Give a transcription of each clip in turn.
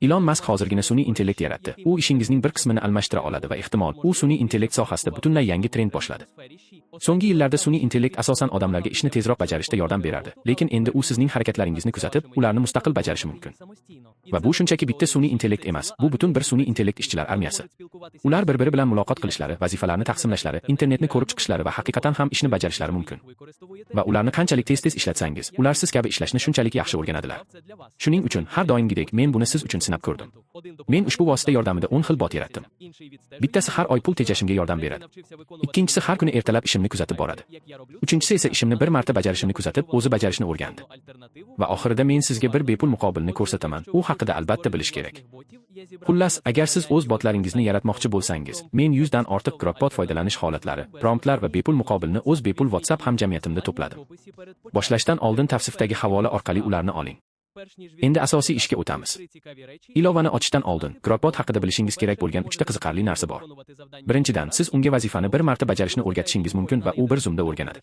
Ilon Mask hozirgina sun'iy intellekt yaratdi. U ishingizning bir qismini almashtira oladi va ehtimol, u sun'iy intellekt sohasida butunlay yangi trend boshladi. So'nggi yillarda sun'iy intellekt asosan odamlarga ishni tezroq bajarishda yordam berardi, lekin endi u sizning harakatlaringizni kuzatib, ularni mustaqil bajarishi mumkin. Va bu shunchaki bitta sun'iy intellekt emas, bu butun bir sun'iy intellekt ishchilar armiyasi. Ular bir-biri bilan muloqot qilishlari, vazifalarni taqsimlashlari, internetni ko'rib chiqishlari va haqiqatan ham ishni bajarishlari mumkin. Va ularni qanchalik tez-tez ishlatsangiz, ular siz kabi ishlashni shunchalik yaxshi o'rganadilar. Shuning uchun har doimgidek men buni siz uchun sinab ko'rdim. Men ushbu vosita yordamida 10 xil bot yaratdim. Bittasi har oy pul tejashimga yordam beradi. Ikkinchisi har kuni ertalab ishimni kuzatib boradi. Uchinchisi esa ishimni bir marta bajarishimni kuzatib, o'zi bajarishni o'rgandi. Va oxirida men sizga bir bepul muqobilni ko'rsataman. U haqida albatta bilish kerak. Xullas, agar siz o'z botlaringizni yaratmoqchi bo'lsangiz, men 100 dan ortiq Grokbot foydalanish holatlari, promptlar va bepul muqobilni o'z bepul WhatsApp hamjamiyatimda to'pladim. Boshlashdan oldin tavsifdagi havola orqali ularni oling. Endi asosiy ishga o'tamiz. Ilovani ochishdan oldin Grokbot haqida bilishingiz kerak bo'lgan uchta qiziqarli narsa bor. Birinchidan, siz unga vazifani bir marta bajarishni o'rgatishingiz mumkin va u bir zumda o'rganadi.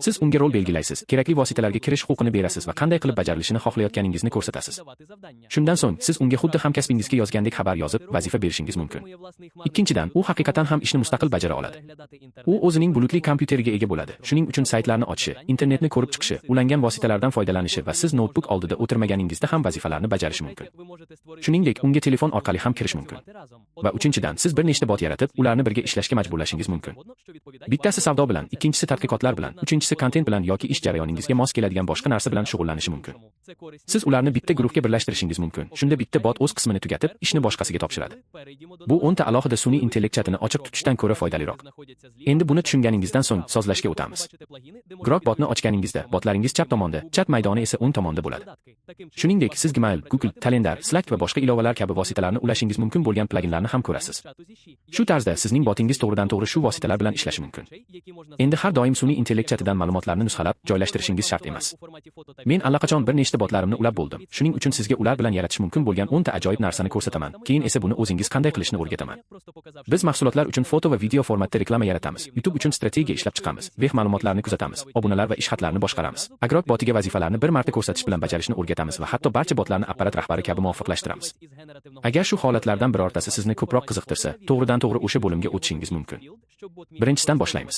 Siz unga rol belgilaysiz, kerakli vositalarga kirish huquqini berasiz va qanday qilib bajarilishini xohlayotganingizni ko'rsatasiz. Shundan so'ng siz unga xuddi hamkasbingizga yozgandek xabar yozib, vazifa berishingiz mumkin. Ikkinchidan, u haqiqatan ham ishni mustaqil bajara oladi. U o'zining bulutli kompyuteriga ega bo'ladi. Shuning uchun saytlarni ochishi, internetni ko'rib chiqishi, ulangan vositalardan foydalanishi va siz noutbuk oldida o'tirmaganingizda ham vazifalarni bajarishi mumkin. Shuningdek, unga telefon orqali ham kirish mumkin. Va uchinchidan, siz bir nechta bot yaratib, ularni birga ishlashga majburlashingiz mumkin. Bittasi savdo bilan, ikkinchisi tadqiqotlar bilan, uchinchisi kontent bilan yoki ish jarayoningizga mos keladigan boshqa narsa bilan shug'ullanishi mumkin. Siz ularni bitta guruhga birlashtirishingiz mumkin. Shunda bitta bot o'z qismini tugatib, ishni boshqasiga topshiradi. Bu 10 ta alohida sun'iy intellekt chatini ochiq tutishdan ko'ra foydaliroq. Endi buni tushunganingizdan so'ng sozlashga o'tamiz. Grok botni ochganingizda, botlaringiz chap tomonda, chat maydoni esa o'ng tomonda bo'ladi. Shuningdek, siz Gmail, Google, Calendar, Slack va boshqa ilovalar kabi vositalarni ulashingiz mumkin bo'lgan pluginlarni ham ko'rasiz. Shu tarzda sizning botingiz to'g'ridan-to'g'ri shu vositalar bilan ishlashi mumkin. Endi har doim sun'iy intellekt chatidan ma'lumotlarni nusxalab, joylashtirishingiz shart emas. Men allaqachon bir nechta botlarimni ulab bo'ldim. Shuning uchun sizga ular bilan yaratish mumkin bo'lgan 10 ta ajoyib narsani ko'rsataman. Keyin esa buni o'zingiz qanday qilishni o'rgataman. Biz mahsulotlar uchun foto va video formatda reklama yaratamiz. YouTube uchun strategiya ishlab chiqamiz. Web ma'lumotlarini kuzatamiz. Obunalar va ish xatlarini boshqaramiz. Agrok botiga vazifalarni bir marta ko'rsatish bilan bajarishni o'rgatamiz va hatto barcha botlarni apparat rahbari kabi muvofiqlashtiramiz. Agar shu holatlardan birortasi sizni ko'proq qiziqtirsa, to'g'ridan-to'g'ri o'sha bo'limga o'tishingiz mumkin. Birinchisidan boshlaymiz.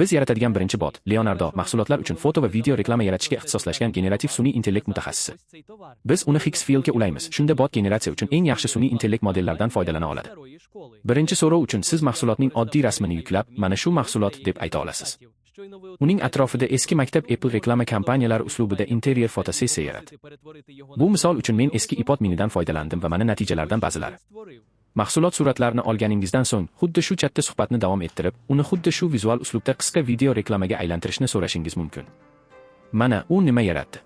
Biz yaratadigan birinchi bot Leonardo mahsulotlar uchun foto va video reklama yaratishga ixtisoslashgan generativ sun'iy intellekt mutaxassisi. Biz uni Higgsfieldga ulaymiz. Shunda bot generatsiya uchun eng yaxshi sun'iy intellekt modellaridan foydalana oladi. Birinchi so'rov uchun siz mahsulotning oddiy rasmini yuklab, mana shu mahsulot deb ayta olasiz. Uning atrofida eski maktab Apple reklama kampaniyalari uslubida interyer fotosessiya yarat. Bu misol uchun men eski iPod minidan foydalandim va mana natijalardan ba'zilari. Mahsulot suratlarini olganingizdan so'ng, xuddi shu chatda suhbatni davom ettirib, uni xuddi shu vizual uslubda qisqa video reklamaga aylantirishni so'rashingiz mumkin. Mana u nima yaratdi.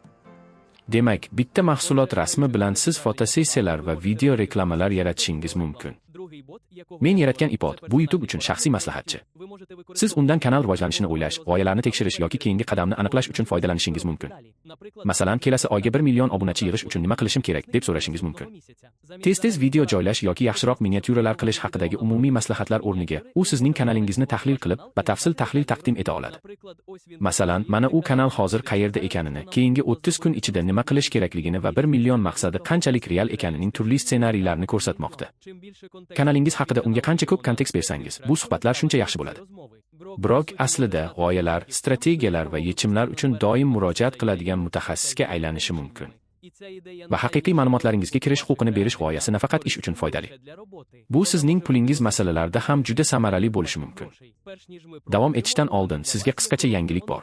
Demak, bitta mahsulot rasmi bilan siz fotosessiyalar va video reklamalar yaratishingiz mumkin. Men yaratgan iPod bu YouTube uchun shaxsiy maslahatchi. Siz undan kanal rivojlanishini o'ylash, g'oyalarni tekshirish yoki keyingi qadamni aniqlash uchun foydalanishingiz mumkin. Masalan, kelasi oyga 1 million obunachi yig'ish uchun nima qilishim kerak deb so'rashingiz mumkin. Tez-tez video joylash yoki yaxshiroq miniatyuralar qilish haqidagi umumiy maslahatlar o'rniga, u sizning kanalingizni tahlil qilib, batafsil tahlil taqdim eta oladi. Masalan, mana u kanal hozir qayerda ekanini, keyingi 30 kun ichida nima qilish kerakligini va 1 million maqsadi qanchalik real ekanining turli ssenariylarini ko'rsatmoqda. Kanalingiz haqida unga qancha ko'p kontekst bersangiz, bu suhbatlar shuncha yaxshi bo'ladi. Biroq aslida g'oyalar, strategiyalar va yechimlar uchun doim murojaat qiladigan mutaxassisga aylanishi mumkin. Va haqiqiy ma'lumotlaringizga kirish huquqini berish g'oyasi nafaqat ish uchun foydali. Bu sizning pulingiz masalalarida ham juda samarali bo'lishi mumkin. Davom etishdan oldin sizga qisqacha yangilik bor.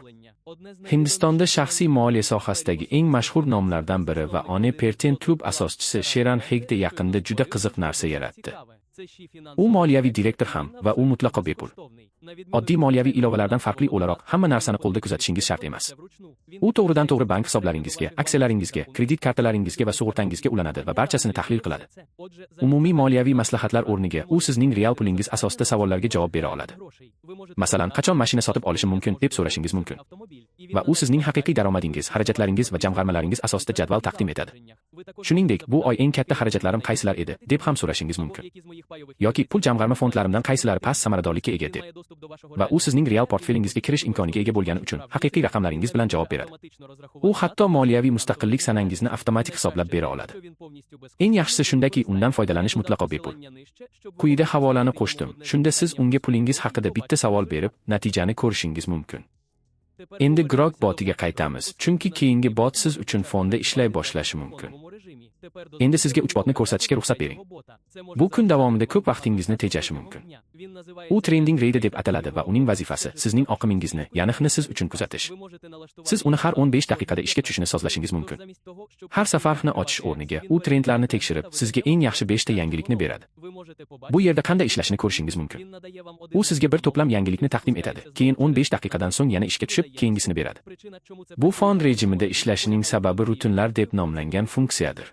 Hindistonda shaxsiy moliya sohasidagi eng mashhur nomlardan biri va One Percent Club asoschisi Sheran Hegde yaqinda juda qiziq narsa yaratdi. U moliyaviy direktor ham va u mutlaqo bepul. Oddiy moliyaviy ilovalardan farqli o'laroq hamma narsani qo'lda kuzatishingiz shart emas. U to'g'ridan-to'g'ri bank hisoblaringizga, aksiyalaringizga, kredit kartalaringizga va sug'urtangizga ulanadi va barchasini tahlil qiladi. Umumiy moliyaviy maslahatlar o'rniga u sizning real pulingiz asosida savollarga javob bera oladi. Masalan, qachon mashina sotib olishim mumkin deb so'rashingiz mumkin. Va u sizning haqiqiy daromadingiz, xarajatlaringiz va jamg'armalaringiz asosida jadval taqdim etadi. Shuningdek, bu oy eng katta xarajatlarim qaysilar edi deb ham so'rashingiz mumkin. Yoki pul jamg'arma fondlarimdan qaysilari past samaradorlikka ega deb. Va u sizning real portfelingizga kirish imkoniga ega bo'lgani uchun haqiqiy raqamlaringiz bilan javob beradi. U hatto moliyaviy mustaqillik sanangizni avtomatik hisoblab bera oladi. Eng yaxshisi shundaki, undan foydalanish mutlaqo bepul. Quyida havolani qo'shdim. Shunda siz unga pulingiz haqida bitta savol berib, natijani ko'rishingiz mumkin. Endi Grok botiga qaytamiz, chunki keyingi bot siz uchun fonda ishlay boshlashi mumkin. Endi sizga 3 botni ko'rsatishga ruxsat bering. Bu kun davomida ko'p vaqtingizni tejashi mumkin. U Trending Radar deb ataladi va uning vazifasi sizning oqimingizni, ya'ni Xni siz uchun kuzatish. Siz uni har 15 daqiqada ishga tushishini sozlashingiz mumkin. Har safar Xni ochish o'rniga u trendlarni tekshirib, sizga eng yaxshi 5 ta yangilikni beradi. Bu yerda qanday ishlashini ko'rishingiz mumkin. U sizga bir to'plam yangilikni taqdim etadi. Keyin 15 daqiqadan so'ng yana ishga tushib, keyingisini beradi. Bu fon rejimida ishlashining sababi rutinlar deb nomlangan funksiyadir.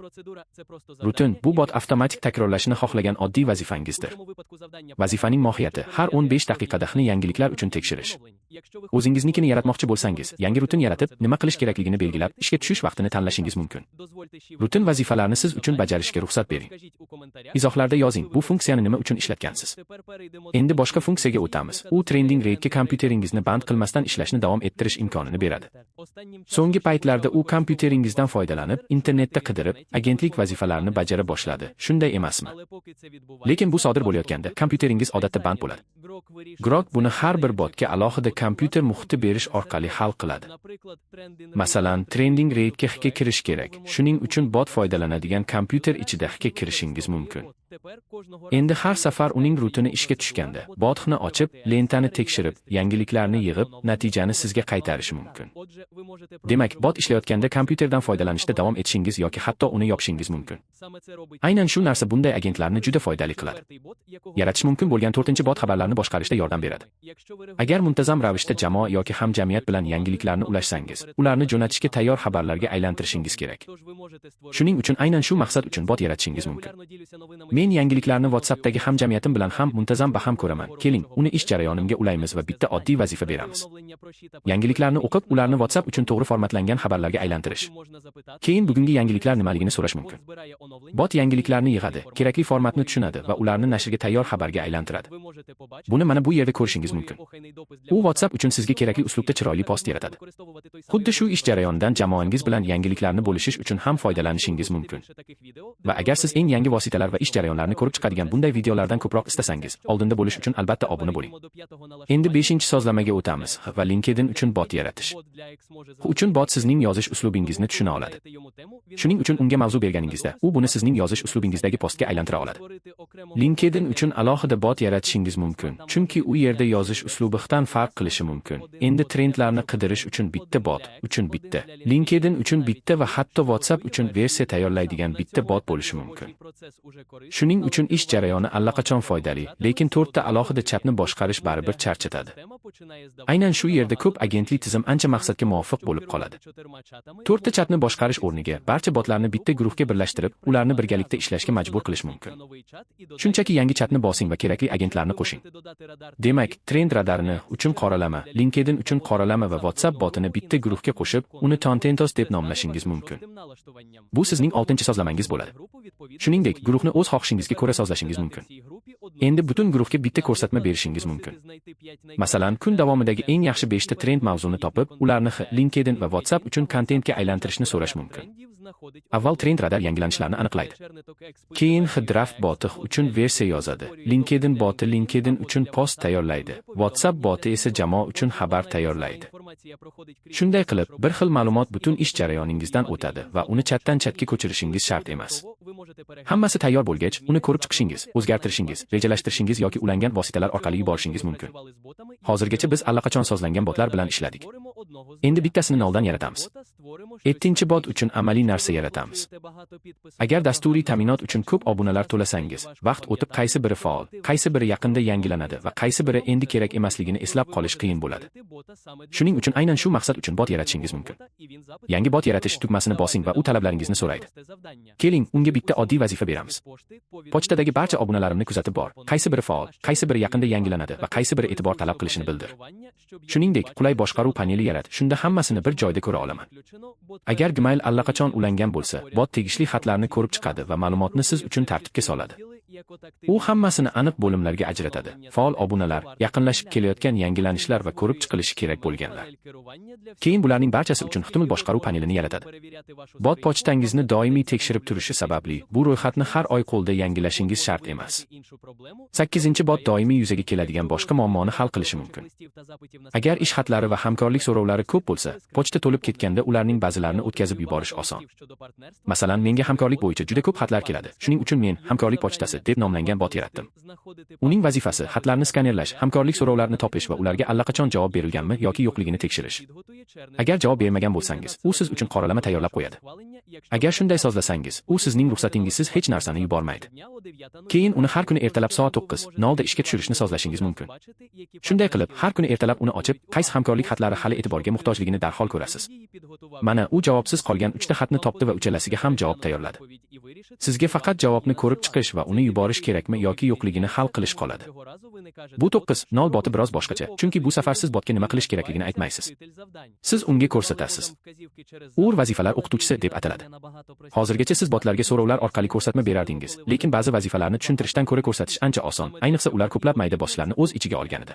Rutin bu bot avtomatik takrorlashini xohlagan oddiy vazifangizdir. Vazifaning mohiyati har 15 daqiqada Xni yangiliklar uchun tekshirish. O'zingiznikini yaratmoqchi bo'lsangiz, yangi rutin yaratib, nima qilish kerakligini belgilab, ishga tushish vaqtini tanlashingiz mumkin. Rutin vazifalarni siz uchun bajarishga ruxsat bering. Izohlarda yozing, bu funksiyani nima uchun ishlatgansiz. Endi boshqa funksiyaga o'tamiz. U Trending Rate'ga kompyuteringizni band qilmasdan ishlashni davom ettirish imkonini beradi. So'nggi paytlarda u kompyuteringizdan foydalanib, internetda qidirib, agentlik vazifalarini bajara boshladi. Shunday emasmi? Lekin bu sodir bo'layotganda kompyuteringiz odatda band bo'ladi. Grok buni har bir botga alohida kompyuter muhiti berish orqali hal qiladi. Masalan, Trending Rate'ga Xga kirish kerak. Shuning uchun bot foydalanadigan kompyuter ichida Xga kirishingiz mumkin. Endi har safar uning rutini ishga tushganda, bot Xni ochib, lentani tekshirib, yangiliklarni yig'ib, natijani sizga qaytarishi mumkin. Demak, bot ishlayotganda kompyuterdan foydalanishda davom etishingiz yoki hatto uni yopishingiz mumkin. Aynan shu narsa bunday agentlarni juda foydali qiladi. Yaratish mumkin bo'lgan 4-bot xabarlarni boshqarishda yordam beradi. Agar muntazam ravishda jamoa yoki hamjamiyat bilan yangiliklarni ulashsangiz, ularni jo'natishga tayyor xabarlarga aylantirishingiz kerak. Shuning uchun aynan shu maqsad uchun bot yaratishingiz mumkin. Men yangiliklarni WhatsAppdagi hamjamiyatim bilan ham muntazam baham ko'raman. Keling, uni ish jarayonimga ulaymiz va bitta oddiy vazifa beramiz. Yangiliklarni o'qib, ularni WhatsApp uchun to'g'ri formatlangan xabarlarga aylantirish. Keyin bugungi yangiliklar nimaligini so'rash mumkin. Bot yangiliklarni yig'adi, kerakli formatni tushunadi va ularni nashrga tayyor xabarga aylantiradi. Buni mana bu yerda ko'rishingiz mumkin. U WhatsApp uchun sizga kerakli uslubda chiroyli post yaratadi. Xuddi shu ish jarayonidan jamoangiz bilan yangiliklarni bo'lishish uchun ham foydalanishingiz mumkin. Va agar siz eng yangi vositalar va ish jarayonlarini ko'rib chiqadigan bunday videolardan ko'proq istasangiz, oldinda bo'lish uchun albatta obuna bo'ling. Endi 5-sozlamaga o'tamiz va LinkedIn uchun bot yaratish. Uchun bot sizning yozish uslubingizni tushuna oladi. Shuning uchun unga mavzu berganingizda, u buni sizning yozish uslubingizdagi postga aylantira oladi. LinkedIn uchun alohida bot yaratishingiz mumkin, chunki u yerda yozish uslubidan farq qilishi mumkin. Endi trendlarni qidirish uchun bitta bot, uchun bitta, LinkedIn uchun bitta va hatto WhatsApp uchun versiya tayyorlaydigan bitta bot bo'lishi mumkin. Shuning uchun ish jarayoni allaqachon foydali, lekin 4 ta alohida chatni boshqarish baribir charchatadi. Aynan shu yerda ko'p agentli tizim ancha maqsadga muvofiq bo'lib qoladi. 4 ta chatni boshqarish o'rniga barcha botlarni bitta guruhga birlashtirib, ularni birgalikda ishlashga majbur qilish mumkin. Shunchaki yangi chatni bosing va kerakli agentlarni qo'shing. Demak, Trend radarini uchun qoralama, LinkedIn uchun qoralama va WhatsApp botini bitta guruhga qo'shib, uni Contentos deb nomlashingiz mumkin. Bu sizning 6-sozlamangiz bo'ladi. Shuningdek, guruhni o'z xohishingizga ko'ra sozlashingiz mumkin. Endi butun guruhga bitta ko'rsatma berishingiz mumkin. Masalan, kun davomidagi eng yaxshi 5 ta trend mavzuni topib, ularni LinkedIn va WhatsApp uchun kontentga aylantirishni so'rash mumkin. Avval Trend radar yangilanishlarni aniqlaydi. Keyin Draft boti uchun versiya yozadi. LinkedIn boti LinkedIn uchun post tayyorlaydi. WhatsApp boti esa jamoa uchun xabar tayyorlaydi. Shunday qilib, bir xil ma'lumot butun ish jarayoningizdan o'tadi va uni chatdan chatga ko'chirishingiz shart emas. Hammasi tayyor bo'lgach, uni ko'rib chiqishingiz, o'zgartirishingiz, rejalashtirishingiz yoki ulangan vositalar orqali yuborishingiz mumkin. Hozirgacha biz allaqachon sozlangan botlar bilan ishladik. Endi bittasini noldan yaratamiz. 7-bot uchun amaliy narsa yaratamiz. Agar dasturiy ta'minot uchun ko'p obunalar to'lasangiz, vaqt o'tib qaysi biri faol, qaysi biri yaqinda yangilanadi va qaysi biri endi kerak emasligini eslab qolish qiyin bo'ladi. Shuning uchun aynan shu maqsad uchun bot yaratishingiz mumkin. Yangi bot yaratish tugmasini bosing va u talablaringizni so'raydi. Keling, unga bitta oddiy vazifa beramiz. Pochtadagi barcha obunalarimni kuzatib bor. Qaysi biri faol, qaysi biri yaqinda yangilanadi va qaysi biri e'tibor talab qilishini bildir. Shuningdek, qulay boshqaruv paneli yarat. Shunda hammasini bir joyda ko'ra olaman. Agar Gmail allaqachon ulangan bo'lsa, bot tegishli xatlarni ko'rib chiqadi va ma'lumotni siz uchun tartibga soladi. U hammasini aniq bo'limlarga ajratadi. Faol obunalar, yaqinlashib kelayotgan yangilanishlar va ko'rib chiqilishi kerak bo'lganlar. Keyin bularning barchasi uchun Html boshqaruv panelini yaratadi. Bot pochtangizni doimiy tekshirib turishi sababli bu ro'yxatni har oy qo'lda yangilashingiz shart emas. 8-bot doimiy yuzaga keladigan boshqa muammoni hal qilishi mumkin. Agar ish xatlari va hamkorlik so'rovlari ko'p bo'lsa, pochta to'lib ketganda ularning ba'zilarini o'tkazib yuborish oson. Masalan, menga hamkorlik bo'yicha juda ko'p xatlar keladi. Shuning uchun men hamkorlik pochtasi deb nomlangan bot yaratdim. Uning vazifasi xatlarni skanerlash, hamkorlik so'rovlarini topish va ularga allaqachon javob berilganmi yoki yo'qligini tekshirish. Agar javob bermagan bo'lsangiz, u siz uchun qoralama tayyorlab qo'yadi. Agar shunday sozlasangiz, u sizning ruxsatingizsiz hech narsani yubormaydi. Keyin uni har kuni ertalab soat 9:00 da ishga tushirishni sozlashingiz mumkin. Shunday qilib, har kuni ertalab uni ochib, qaysi hamkorlik xatlari hali e'tiborga muhtojligini darhol ko'rasiz. Mana u javobsiz qolgan 3 ta xatni topdi va uchalasiga ham javob tayyorladi. Sizga faqat javobni ko'rib chiqish va uni yuborish kerakmi yoki yo'qligini hal qilish qoladi. Bu 9.0 boti biroz boshqacha, chunki bu safar siz botga nima qilish kerakligini aytmaysiz. Siz unga ko'rsatasiz. U vazifalar o'qituvchisi deb ataladi. Hozirgacha siz botlarga so'rovlar orqali ko'rsatma berardingiz, lekin ba'zi vazifalarni tushuntirishdan ko'ra ko'rsatish ancha oson, ayniqsa ular ko'plab mayda bosqichlarni o'z ichiga olganida.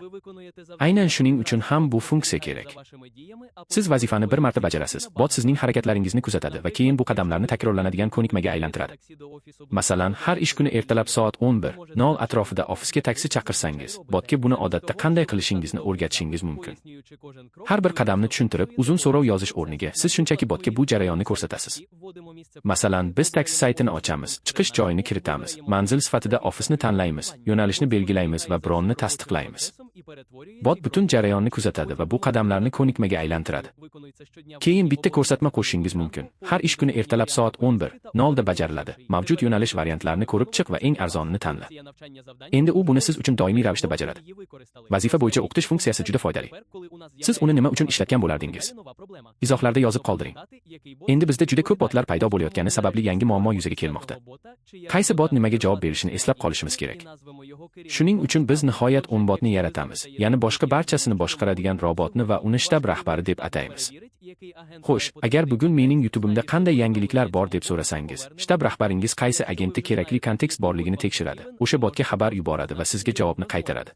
Aynan shuning uchun ham bu funksiya kerak. Siz vazifani bir marta bajarasiz, bot sizning harakatlaringizni kuzatadi va keyin bu qadamlarni takrorlanadigan ko'nikmaga aylantiradi. Masalan, har ish kuni ertalab soat 11:00 atrofida ofisga taksi chaqirsangiz, botga buni odatda qanday qilishingizni o'rgatishingiz mumkin. Har bir qadamni tushuntirib, uzun so'rov yozish o'rniga siz shunchaki botga bu jarayonni ko'rsatasiz. Masalan, biz taksi saytini ochamiz, chiqish joyini kiritamiz, manzil sifatida ofisni tanlaymiz, yo'nalishni belgilaymiz va bronni tasdiqlaymiz. Bot butun jarayonni kuzatadi va bu qadamlarni ko'nikmaga aylantiradi. Keyin bitta ko'rsatma qo'shishingiz mumkin. Har ish kuni ertalab soat 11:00 da bajariladi. Mavjud yo'nalish variantlarini ko'rib chiq va eng arzonini tanla. Endi u buni siz uchun doimiy ravishda bajaradi. Vazifa bo'yicha o'qitish funksiyasi juda foydali. Siz uni nima uchun ishlatgan bo'lardingiz? Izohlarda yozib qoldiring. Endi bizda juda ko'p botlar paydo bo'layotgani sababli yangi muammo yuzaga kelmoqda. Qaysi bot nimaga javob berishini eslab qolishimiz kerak. Shuning uchun biz nihoyat 10 botni yaratamiz, ya'ni boshqa barchasini boshqaradigan robotni va uni shtab rahbari deb ataymiz. Xo'sh, agar bugun mening YouTube'imda qanday yangiliklar bor deb so'rasangiz, shtab rahbaringiz qaysi agentda kerakli kontekst borligini tekshiradi, o'sha botga xabar yuboradi va sizga javobni qaytaradi.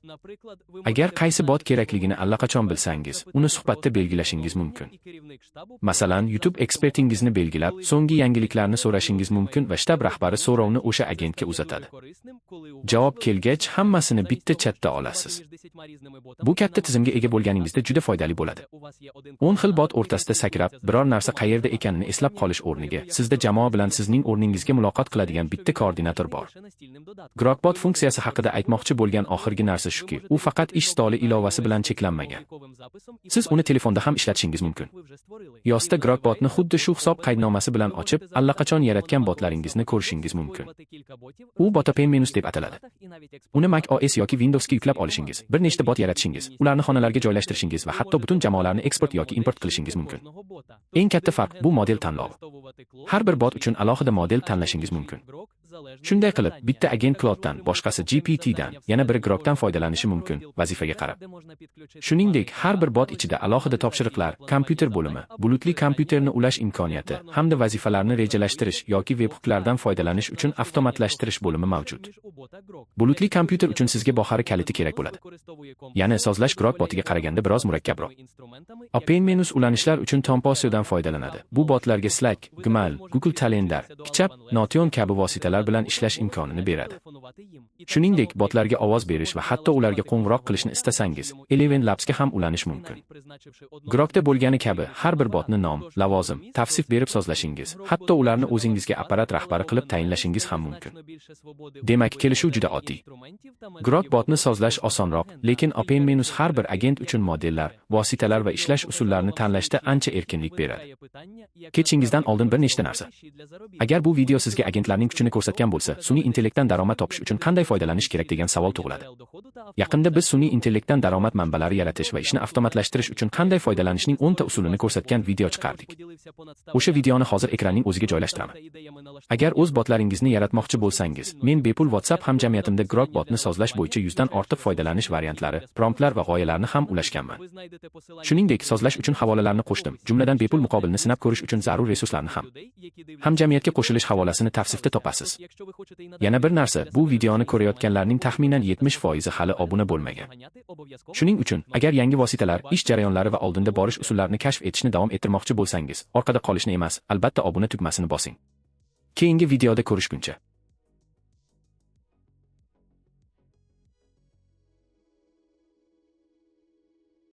Agar qaysi bot kerakligini allaqachon bilsangiz, uni suhbatda belgilashingiz mumkin. Masalan, YouTube ekspertingizni belgilab, so'nggi yangiliklarni so'rashingiz mumkin va shtab rahbari so'rovni o'sha agentga uzatadi. Javob kelgach, hammasini bitta chatda olasiz. Bu katta tizimga ega bo'lganingizda juda foydali bo'ladi. 10 xil bot o'rtasida sakrab, biror narsa qayerda ekanini eslab qolish o'rniga, sizda jamoa bilan sizning o'rningizga muloqot qiladigan bitta koordinator bor. Grokbot funksiyasi haqida aytmoqchi bo'lgan oxirgi narsa shuki, u faqat ish stoli ilovasi bilan cheklanmagan. Siz uni telefonda ham ishlatishingiz mumkin. iOSda Grokbotni xuddi shu hisob qaydnomasi bilan ochib, allaqachon yaratgan botlaringizni ko'rishingiz mumkin. U Botopen Minus deb ataladi. Uni Mac OS yoki Windowsga yuklab olishingiz, bir nechta bot yaratishingiz, ularni xonalarga joylashtirishingiz va hatto butun jamoalarni eksport yoki import qilishingiz mumkin. Eng katta farq bu model tanlovi. Har bir bot uchun alohida model tanlashingiz mumkin. Shunday qilib, bitta agent Claude'dan, boshqasi GPT-dan, yana biri Grok'dan foydalanishi mumkin, vazifaga qarab. Shuningdek, har bir bot ichida alohida topshiriqlar, kompyuter bo'limi, bulutli kompyuterni ulash imkoniyati hamda vazifalarni rejalashtirish yoki webhooklardan foydalanish uchun avtomatlashtirish bo'limi mavjud. Bulutli kompyuter uchun sizga bohari kaliti kerak bo'ladi. Ya'ni sozlash Grok botiga qaraganda biroz murakkabroq. Open Minus ulanishlar uchun Tomposiodan foydalanadi. Bu botlarga Slack, Gmail, Google Calendar, Kchap, Notion kabi vositalar bilan ishlash imkonini beradi. Shuningdek, botlarga ovoz berish va hatto ularga qo'ng'iroq qilishni istasangiz, Eleven Labsga ham ulanish mumkin. Grokda bo'lgani kabi har bir botni nom, lavozim, tavsif berib sozlashingiz, hatto ularni o'zingizga apparat rahbari qilib tayinlashingiz ham mumkin. Demak, kelishuv juda oddiy. Grok botni sozlash osonroq, lekin Open Minus har bir agent uchun modellar, vositalar va ishlash usullarini tanlashda ancha erkinlik beradi. Ketishingizdan oldin bir nechta narsa. Agar bu video sizga agentlarning kuchini ko'rsatgan bo'lsa, sun'iy intellektdan daromad topish uchun qanday foydalanish kerak degan savol tug'iladi. Yaqinda biz sun'iy intellektdan daromad manbalari yaratish va ishni avtomatlashtirish uchun qanday foydalanishning 10 ta usulini ko'rsatgan video chiqardik. O'sha videoni hozir ekranning o'ziga joylashtiraman. Agar o'z botlaringizni yaratmoqchi bo'lsangiz, men bepul WhatsApp hamjamiyatimda Grok botni sozlash bo'yicha 100 dan ortiq foydalanish variantlari, promptlar va g'oyalarni ham ulashganman. Shuningdek, sozlash uchun havolalarni qo'shdim, jumladan bepul muqobilni sinab ko'rish uchun zarur resurslarni ham. Hamjamiyatga qo'shilish havolasini tavsifda topasiz. Yana bir narsa, bu videoni ko'rayotganlarning taxminan 70% hali obuna bo'lmagan. Shuning uchun, agar yangi vositalar, ish jarayonlari va oldinda borish usullarini kashf etishni davom ettirmoqchi bo'lsangiz, orqada qolishni emas, albatta obuna tugmasini bosing. Keyingi videoda ko'rishguncha.